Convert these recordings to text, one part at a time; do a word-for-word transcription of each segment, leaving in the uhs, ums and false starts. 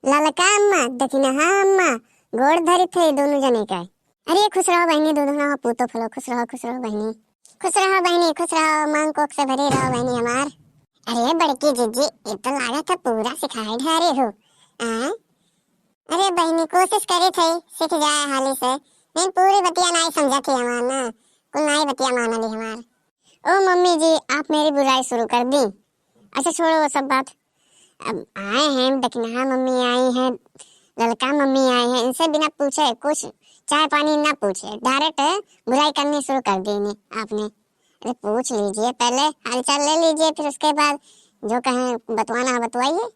ललका अम्मा, दखिनहा अम्मा, गोड़ धरित है दोनों जने का। अरे खुश रहो बहिनी, दूधना हो पूतो फलो, खुश रहो, खुश रहो बहिनी, खुश रहो बहिनी, खुश रहो, मांग कोख से भरी रहो बहिनी हमार। अरे बड़की जिज्जी, ये तो लागत है पूरा सिखाए ढारे हो। आ? अरे बहिनी, कोशिश करे थे सीख जाए हाली से, लेकिन पूरी बतिया नाई समझा थी हमार ना, कुल नाई बतिया माना ली हमार। ओ मम्मी जी, आप मेरी बुराई शुरू कर दी। अच्छा छोड़ो वो सब बात, अब आए हैं, दखिनहा मम्मी आई हैं, ललका मम्मी आई हैं, इनसे बिना पूछे कुछ चाय पानी ना पूछे, डायरेक्ट बुराई करनी शुरू कर दी इन्हें आपने। अरे पूछ लीजिए, पहले हालचाल ले लीजिए, फिर उसके बाद जो कहें बतवाना है बतवाइए।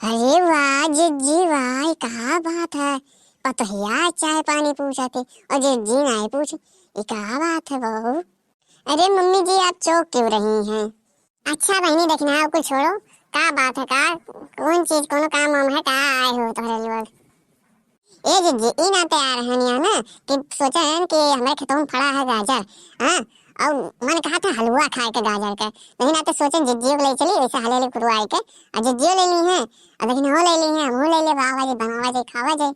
अरे वाह जिज्जी वाह, ये का बात है, पतोहिया चाय पानी पूछा थी और जिज्जी नाई पूछी, ये का बात है बहू? अरे मम्मी जी, आप चौंक क्यों रही हैं? अच्छा बहिनी, दखिनहा कुल छोड़ो, का बात है, का कौन चीज, कोनो काम वाम है, का आए हो तोहरे लोग? ए जिज्जी, ई नाते आ रहन यहाँ ना कि सोचन कि हमरे खेतों में फड़ा है गाजर, हाँ, और मन कहा था हलवा खाए के गाजर के, लेकिन आते सोचन जिज्जियों को ले चली, वैसे हले हले कुरुआई के, और जिज्जियों ले ली हैं, और दखिनहो ले ली हैं, हमहू ले ले, बाबा जी बनावा जी, खावा जी।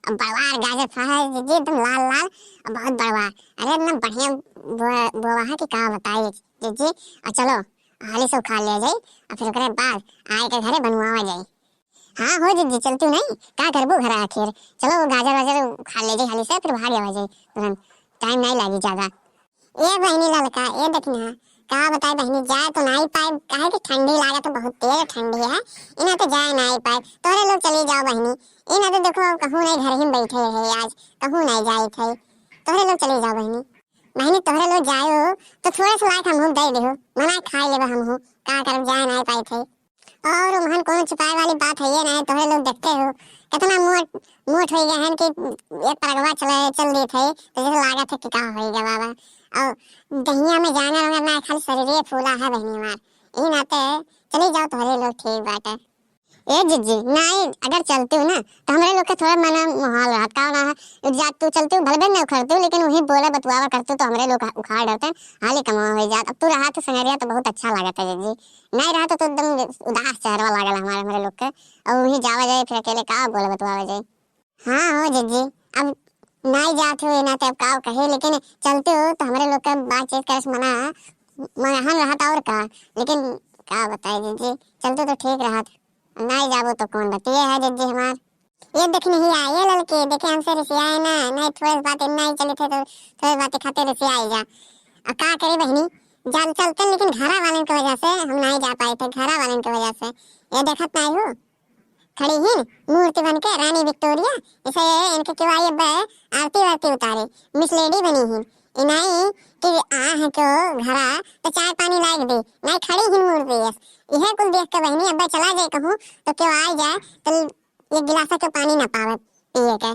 अब बड़वार गाजर फड़ा है जिज्जी, एकदम लाल लाल, और बहुत बड़वार। अरे इतना बढ़िया बो-, बोवा है कि का बताई जिज्जी। और चलो हाली से उखाड़ लिया जाई, और फिर ओकरे बाद आए के घरे बनवावा जाई। हाँ हो जिज्जी, चलती नहीं, का करबू घर आखिर। चलो वो गाजर वाजर उखाड़ ले जाई हाली से, फिर भाग आवा जाई तुरंत, टाइम नहीं लागी ज्यादा। ए बहिनी ललका, ए दखिनहा, का बताई बहिनी, जाए तो नाई पाए, काहे कि ठंडी लागत है, बहुत तेज ठंडी है, इना तो जाए नाई पाए। तोहरे लोग चली जाओ बहिनी, इना तो देखो कहूँ नहीं, घर ही में बैठे रहे आज, कहूँ नहीं जाए थे। तोहरे लोग चली जाओ बहिनी। बहिनी तोहरे लोग जाए हो तो थोड़े से लायक हमहू दे दे हो, मना खाए लेबे हमहू, का करब जाए नाई पाए थे। और उम्हन कोनो छिपाए वाली बात है ये नहीं, तोहरे लोग देखते हो कितना मोट मोट हो गए हैं कि एक परगवा चले चल देत है तो जैसे लागत है कि का हो गया बाबा। और दहिया में जांगर वांगर ना, खाली शरीर फूला है बहिनी हमार। ई नाते चली जाओ तोहरे लोग ठीक बाटे। ए जिज्जी, नहीं अगर चलती हूँ ना तो हमरे लोग के थोड़ा मन मोहाल रहत का ना है, जा तू चलती हूँ भले न उखड़ती हूँ, लेकिन वही बोले बतुआवा करती तो हमरे लोग उखाड़ डरते, हाली कमा हो जात। अब तू रहा तो संगरिया तो बहुत अच्छा लागत है जिज्जी, नहीं रहा तो, तो एकदम उदास चेहरा लागल हमारे हमरे लोग के। और वही जावा जाए फिर अकेले का बोले बतुआवा जाए। हाँ हो जिज्जी, अब नाई जात हो ना तो अब का कहे, लेकिन चलते हो तो हमरे लोग का बातचीत करे से मना, मनहन रहत और का, लेकिन का बताए जिज्जी, चलते तो ठीक रहत, नाई जाबो तो कौन बतिए है जिज्जी हमार। ये देख नहीं आए ये ललके, देखे हमसे रिसियाए ना, नहीं थोड़े से बात इतना ही चली थे तो थोड़े बातें खाते रिसियाए जा। अब का करे बहिनी, जान चलते लेकिन घरा वालन के वजह से हम नहीं जा पाए थे, घरा वालन के वजह से। ये देखत नहीं हो, खड़ी हिन मूर्ति बन के रानी विक्टोरिया, इसे इनके क्यों आई अब आरती वारती उतारे, मिस लेडी बनी हिन। इनाई कि आ है क्यों घरा तो चाय पानी लायक दे, नहीं खड़ी हिन मूर्ति यस। यह कुल देख के बहिनी अब चला जाए कहूँ तो क्यों आ जाए तो एक गिलासा क्यों पानी ना पावे पिए के।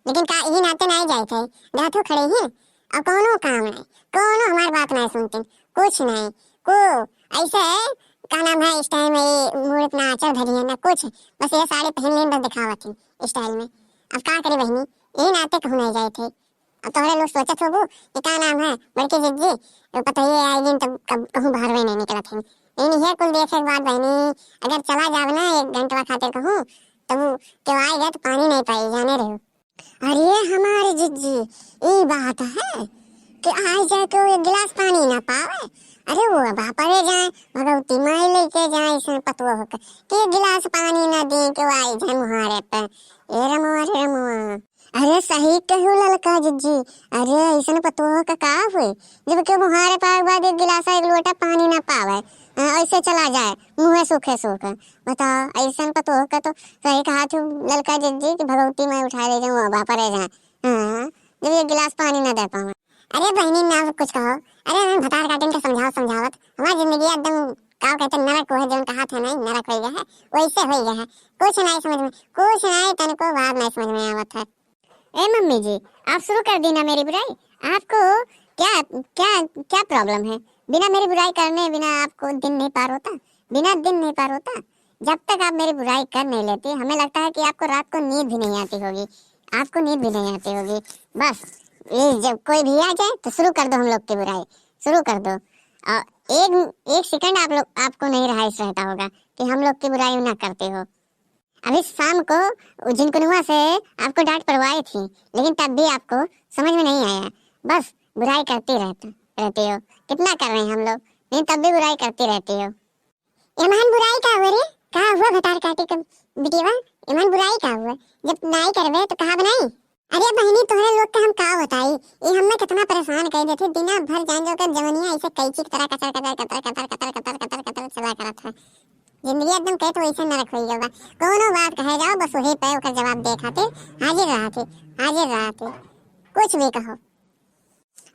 लेकिन का यही नाते नहीं जाए थे, जाथो खड़े हिन और कोनो काम नहीं, कोनो हमार बात नहीं सुनते, कुछ नहीं, को ऐसे का नाम है, इस टाइम ये मूड़ अपना आंचल धरी है ना कुछ, बस ये साड़ी पहन लेन बस दिखावत थी स्टाइल में। अब का करे बहिनी, यही नाते कहूँ नहीं जाए थे। अब तोहरे लोग सोचत होबू कि का नाम है बड़की जिज्जी, तो पता ही आई दिन तब कब कहूँ बाहर में नहीं निकलत है। लेकिन ये कुल देखे के बाद बहिनी, अगर चला जाब ना एक घंटा खातिर कहूँ, तब वो क्यों आए गए तो पानी नहीं पाई, जाने रहो। अरे हमारे जिज्जी, ई बात है कि आई जाए के एक गिलास पानी ना पावे। अरे वो बापरे जाए, भगवती माई लेके जाए, इसमें पतुआ होकर कि एक गिलास पानी ना दे के वो आई जाए मुहारे पे। ए रमुआ रे रमुआ। अरे सही कहू ललका जिज्जी, अरे ऐसन पतुआ का का हुए, जब के मुहारे पाए के बाद एक गिलास एक लोटा पानी ना पावे, हाँ, ऐसे चला जाए मुँहे सूखे सूखे। बताओ, ऐसन पतोह का तो सही कहा थू ललका जिज्जी कि भगवती माई उठा ले जाऊँ, बापरे जाए। हाँ, जब एक गिलास पानी ना दे पावे। अरे बहिनी, ना कुछ कहो। अरे, हमें भतार काटिन के समझाओ, समझावत। हमार जिंदगी एकदम, का कहते, नरक हुए, जौन कहा था नहीं, नरक हो गया है, वैसे हो गया है। कुछ नहीं समझ में, कुछ नहीं, तनको बात नहीं समझ में आवत है। ए मम्मी जी, आप शुरू कर दी ना मेरी बुराई। आपको क्या, क्या, क्या प्रॉब्लम है? बिना मेरी बुराई करने, बिना आपको दिन नहीं पार होता, बिना दिन नहीं पार होता। जब तक आप मेरी बुराई कर नहीं लेती, हमें लगता है कि आपको रात को नींद भी नहीं आती होगी, आपको नींद भी नहीं आती होगी। बस, ये जब कोई भी आ जाए तो शुरू कर दो हम लोग की बुराई, शुरू कर दो। और एक, एक सेकंड आप लोग, आपको नहीं रहा, इस रहता होगा कि हम लोग की बुराई ना करते हो। अभी शाम को वो झिनकुनुआ से आपको डांट पड़वाई थी, लेकिन तब भी आपको समझ में नहीं आया, बस बुराई करती रहते रहते हो। कितना कर रहे हैं हम लोग, लेकिन तब भी बुराई करती रहती हो। एमन बुराई का हुआ रे? का हुआ भतार काटे के बिटिया? एमन बुराई का हुआ? जब नाई करबे तो कहा बनाई? अरे बहिनी, तोहरे लोग के हम का बताई, ये हमें कितना परेशान कर देते। दिना भर जान जो के जवनिया ऐसे कैंची की तरह कतर कतर कतर कतर कतर कतर कतर कतर चला करत है। जिंदगी एकदम कहे तो ऐसे नरक हो गया बा। कोनो बात कहे जाओ, बस वही पे ओकर जवाब दे खातिर हाजिर रहते, हाजिर रहते। कुछ भी कहो,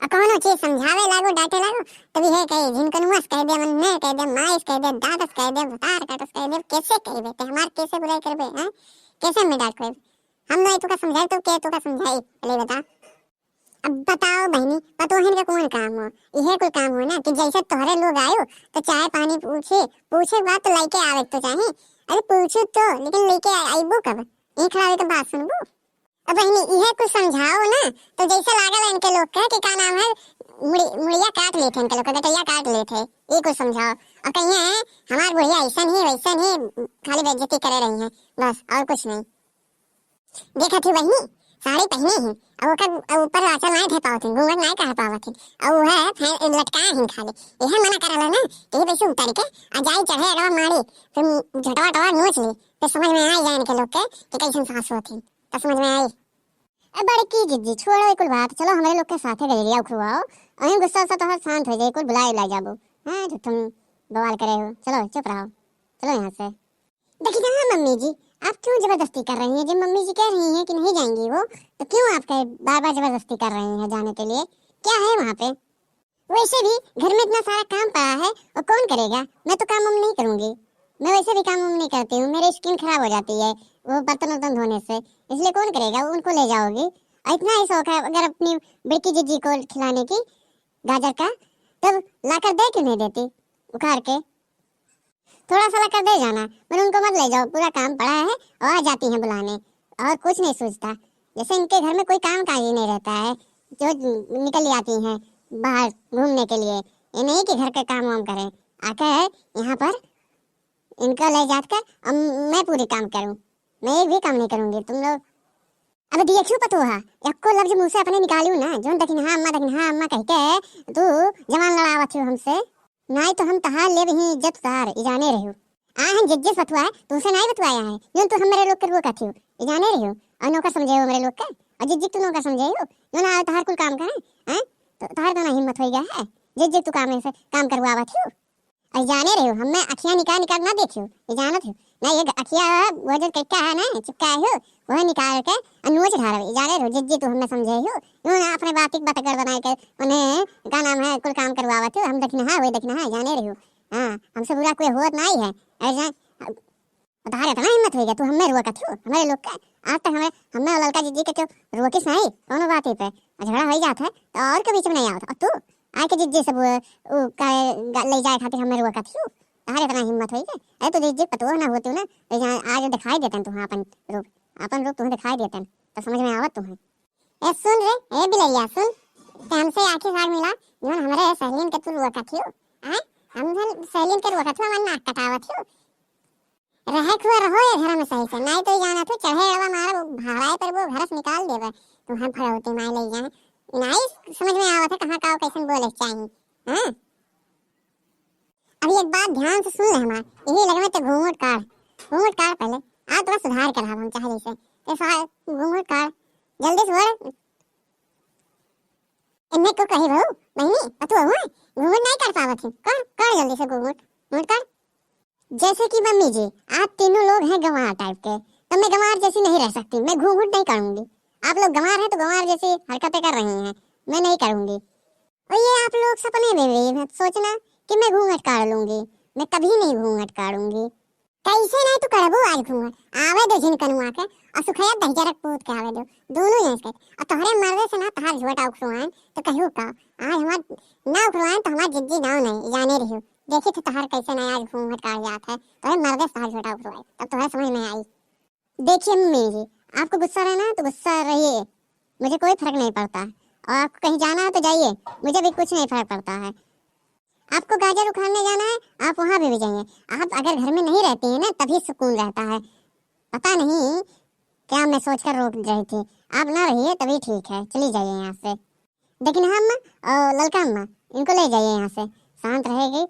और कोनो चीज समझावे लागो, डांटे लागो, तभी है कहे झिनकनुआ से कह दे, मन्ने कह दे, माई से कह दे, दादा से कह दे, भतार काटो से कह दे, कैसे कह देते हमार, कैसे बुराई करबे हैं? कैसे हम डांट करबे? हम नहीं तुका समझाई तो के तुका समझाई, पहले बता। अब बताओ बहनी, पतोहन का कौन काम हो? यह कोई काम हो ना कि जैसे तोहरे लोग आयो तो चाय पानी पूछे, पूछे के बाद तो लेके आवे तो चाही। अरे पूछू तो, लेकिन लेके आइबू कब? एक खड़ा के बात सुनबू? अब बहनी, यह कुछ समझाओ ना, तो जैसे लागल इनके लोग के कि का नाम है, मुड़ी, मुड़िया काट लेते इनके लोग के, गटैया काट लेते, ये कुछ समझाओ। और कहिए हैं, हमार बुढ़िया ऐसन ही, वैसन ही, खाली बेइज्जती करे रही है, बस और कुछ नहीं। देखा थी बहनी, साड़ी पहनी है, और ओकर ऊपर आंचल नहीं ढह पावत है, घूंघट नहीं कह पावत है, और वह फै-, लटकाए हैं खाली। यह मना करल है ना कि ये वैसे उतर के आ जाई चढ़े अगवा मारी, फिर झटवा टवा नोच ली, फिर समझ में आ जाए इनके लोग के कि कैसन सास होती, तो समझ में आई। ए बड़की जिज्जी, छोड़ो ये कुल बात, चलो हमरे लोग के साथे गलिया उखरुआओ, अहीं गुस्सा सा तोहर शांत हो जाए, कुल बुलाए ला जाबो। हाँ, जो तुम बवाल करे हो, चलो चुप रहो, चलो यहाँ से। देखिए ना मम्मी जी, आप क्यों जबरदस्ती कर रही हैं? जब मम्मी जी कह रही हैं कि नहीं जाएंगी वो, तो क्यों आप कहे बार बार जबरदस्ती कर रही हैं जाने के लिए? क्या है वहाँ पे? वैसे भी घर में इतना सारा काम पड़ा है, वो कौन करेगा? मैं तो काम वाम नहीं करूँगी, मैं वैसे भी काम वाम नहीं करती हूँ, मेरी स्किन खराब हो जाती है वो बर्तन वर्तन धोने से, इसलिए कौन करेगा? वो उनको ले जाओगी। और इतना ही शौक है अगर अपनी बड़की जिज्जी को खिलाने की गाजर का, तब लाकर दे क्यों नहीं देती उखाड़ के? थोड़ा सा लाकर दे जाना, पर उनको मत ले जाओ, पूरा काम पड़ा है और आ जाती हैं बुलाने, और कुछ नहीं सूझता। जैसे इनके घर में कोई काम काज ही नहीं रहता है, जो निकल जाती हैं बाहर घूमने के लिए। ये नहीं कि घर के काम वाम करें, आकर यहाँ पर इनका ले जाकर अब मैं पूरे काम करूँ, मैं एक भी काम नहीं करूँगी। तुम लोग अब देखियो पतोहा, एको लफ्ज मुँह से अपने निकालियो ना, जोन दखिनहा अम्मा, दखिनहा अम्मा कह के तू जबान लड़ावत हो हमसे। नाई तो हम तहार लेब ही इज्जत उतार, ई जाने रहियो। आ हम जिज्जी से बतुआ, तुमसे नाई बतुआया है, जोन तू हमरे लोग के रोकत हो, ई जाने रहियो। और नौकर समझे हो हमरे लोग के, और जिज्जी तू नौकर समझे हो, जोन आए तहार कुल काम करे, हैं? तो तहार तो ना हिम्मत हो गया है, जिज्जी तू काम से काम करवावत हो। अरे जाने रहे हो, हमें अखियाँ निकाल निकाल ना देखियो, ये जानत हो ना, ये अखियाँ वो जो कच्चा है ना, चिपका है हो, वह निकाल के अनोच ढारब, ये जाने रहे हो, जिज्जी तू हमें समझे हो, यूँ ना अपने बात की बतगड़ बनाए के, उन्हें का नाम है, कुल काम करवावत हो, हम दखिनहा, वही दखिनहा, जाने रहे हो। हाँ, हमसे बुरा कोई होत नहीं है, अरे जान, तोहार इतना हिम्मत हो गया, तू हमें रोकत हो, हमारे लोग का। आज तक हमें, हमें ललका जिज्जी के क्यों रोकिस नहीं, कोनो बात ही पे। और झगड़ा हो ही जात है, तो और के बीच में नहीं आवत। और तू आए के जिज्जी से वो, वो का, गा-, ले जाए खातिर हमें रोकत हो। तोहार इतना हिम्मत हो गया। अरे तो जिज्जी पतोह ना होती ना, तो यहाँ आज दिखाई देते हैं तुम्हें अपन रूप, अपन रूप तुम्हें दिखाई देते हैं, तो समझ में आवत तुम्हें। ए सुन रे, ए बिलैया सुन, ते हमसे आखिरी सार मिला, जोन हमरे सहेलियन के तू रोकत हो, आय? हम सहेलियन के रोकत हो, हमार नाक कटावत हो। रहे खुए रहो ये घर में सही से, नाई तो जाना तू चढ़े अड़वा मारब, भाड़ाए पर वो घर से निकाल देबे। तुम्हें फड़ौती माय ले जाए, नाई समझ में आवत है कहाँ का कैसन बोले के चाही। हाँ, अभी एक बात ध्यान से सुन ले हमार, यही लगे में तो घूंघट काढ़, घूंघट काढ़ पहले, आज थोड़ा सुधार कर हम चाहे से, ते सार घूंघट काढ़, जल्दी से बोल। इन्हें को कही बहू, बहनी, पतुआ हुआ, घूंघट नहीं कर पावत है, काढ़, काढ़ जल्दी से घूंघट, घूंघट काढ़। जैसे कि मम्मी जी, आप तीनों लोग हैं गंवार टाइप के, तो मैं गंवार जैसी नहीं रह सकती, मैं घूंघट नहीं काढ़ूंगी। आप लोग गंवार हैं तो गंवार जैसी हरकतें कर रही हैं, मैं नहीं करूंगी। और ये आप लोग सपने में भी मत सोचना कि मैं घूंघट काढ़ लूंगी, मैं कभी नहीं घूंघट काढ़ूंगी। कैसे नहीं तू करबू आज घूंघट, आवे दो झिनकनुआ के और सुखैया दहिजरक पूत के आवे दो, दोनों यहाँ से। और तोहरे मर्दे से ना तोहार झोटा उखड़ुआन तो कहू का, आज हमार ना उखड़ुआन तो हमार जिज्जी नाव नहीं, जाने रहियो। देखी तो तोहार कैसे नहीं आज घूंघट काढ़ जात है, तोहरे मर्दे से तोहार झोटा उखड़ुआई, तब तोहरे समझ में आई। देखिए मम्मी जी, आपको गुस्सा रहना है तो गुस्सा रहिए, मुझे कोई फर्क नहीं पड़ता। और आपको कहीं जाना है तो जाइए, मुझे भी कुछ नहीं फर्क पड़ता है। आपको गाजर उखाड़ने जाना है, आप वहाँ भी, भी जाइए। आप अगर घर में नहीं रहती हैं ना, तभी सुकून रहता है। पता नहीं क्या मैं सोचकर रोक रही थी। आप ना रहिए तभी ठीक है, चली जाइए यहाँ से। लेकिन हम और ललका अम्मा, इनको ले जाइए यहाँ से, शांत रहेगी।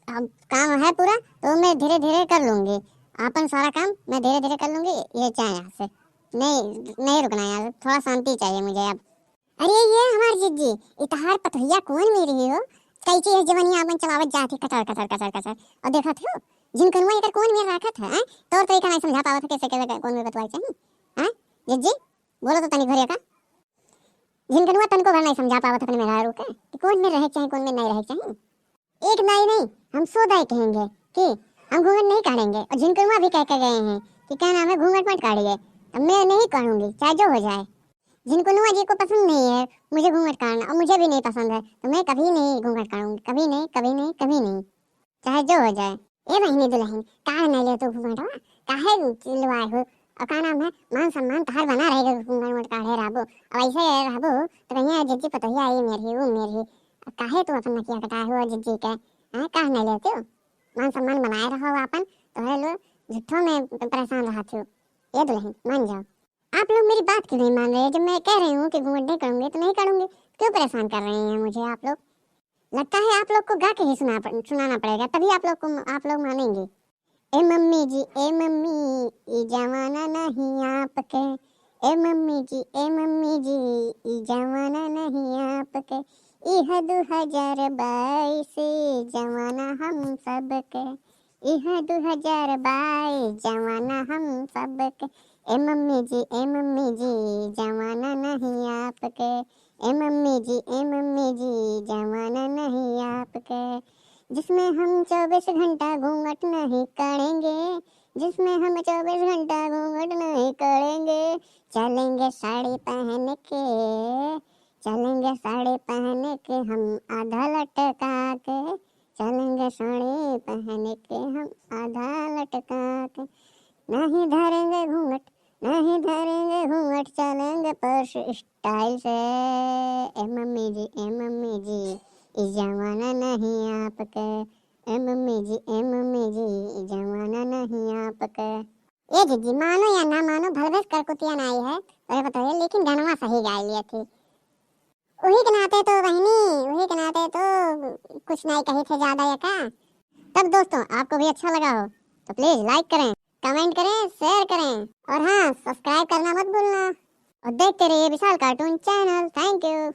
अब काम है पूरा तो मैं धीरे धीरे कर लूँगी, अपन सारा काम मैं धीरे धीरे कर लूँगी। ये जाए यहाँ से, नहीं, नहीं रुकना है यहाँ से, थोड़ा शांति चाहिए मुझे अब। अरे ये हमार जिज्जी, ई तहार पतोहिया कौन मेर ही हो? कैची ये जवनिया आपन चलावत जात ही कचर कचर कचर कचर। और देखत हो, झिनकनुआ एकर कौन मेर राखत है, हैं? तौर तरीका नहीं समझा पावत है, कैसे कैसे कौन मेर बतवाए चाहिए, हैं? जिज्जी, बोलो तो तनी घरे का। झिनकनुआ तनको भर नहीं समझा पावत अपने मेहरारू के कि कौन मेर रहे चाहिए, कौन मेर नहीं रहे चाहिए। एक दाई नहीं, हम सौ दाई कहेंगे कि हम घूंघट नहीं काढ़ेंगे। और झिनकनुआ भी कह के गए हैं कि क्या नाम है, घूंघट मत काढ़िए, तो मैं नहीं काढ़ूंगी, चाहे जो हो जाए। झिनकनुआ जी को पसंद नहीं है मुझे घूंघट काढ़ना, और मुझे भी नहीं पसंद है, तो मैं कभी नहीं घूंघट काढ़ूंगी, कभी नहीं, कभी नहीं, कभी नहीं, चाहे जो हो जाए। ए बहिनी दुलहिन, काढ़ नहीं ले तू घूंघटवा, काहे चिल्लाए हो? और का नाम है, मान सम्मान तहार बना रहेगा, घूंघट काढ़े रहबो। अब ऐसे रहबो तो कहिया जिज्जी पतोहिया आई मेरी, वो मेरी। अब काहे तू अपन नकिया कटाए हो जिज्जी के? हैं, काढ़ नहीं लेते हो? मान सम्मान बनाए रहो आपन, तोहरे लोग झूठो में परेशान रहत हो। ये दुलहिन, मान जाओ। आप लोग मेरी बात क्यों नहीं मान रहे? जब मैं कह रही हूँ कि घूंघट नहीं करूंगी तो नहीं करूंगी, क्यों परेशान कर रहे हैं मुझे आप लोग? लगता है आप लोग को गा के ही सुना पड़-, सुनाना पड़ेगा, तभी आप लोग को, आप लोग मानेंगे। ए मम्मी जी, ए मम्मी, ई जमाना नहीं आपके। ए मम्मी जी, ए मम्मी जी, ई जमाना नहीं आपके। इह दो हजार बाईस जमाना हम सबके। इह दो हजार बाईस जमाना हम सबके। ए मम्मी जी, ए मम्मी जी, जमाना नहीं आपके। ए मम्मी जी, ए मम्मी जी, जमाना नहीं आपके। जिसमें हम चौबीस घंटा घूंघट नहीं काढ़ेंगे, जिसमें हम चौबीस घंटा घूंघट नहीं काढ़ेंगे। चलेंगे साड़ी पहन के, चलेंगे साड़ी पहन के हम आधा लटका के, चलेंगे साड़ी पहन के हम आधा लटका के। नहीं धरेंगे घूंघट, नहीं धरेंगे घूंघट, चलेंगे पर्स स्टाइल से। ए मम्मी जी, ए मम्मी जी, ई जमाना नहीं आपके। ए मम्मी जी, ए मम्मी जी, ई जमाना नहीं आपके। ए जिज्जी, मानो या ना मानो, भलवेस करकुतिया नाई है, तोरे बतौले, लेकिन गनवा सही गाय लिया थी। वही के नाते तो बहिनी, वही के नाते तो कुछ नहीं कही थे ज्यादा या का। तब दोस्तों, आपको भी अच्छा लगा हो तो प्लीज लाइक करें, कमेंट करें, शेयर करें और हाँ, सब्सक्राइब करना मत भूलना। और देखते रहिए विशाल कार्टून चैनल। थैंक यू।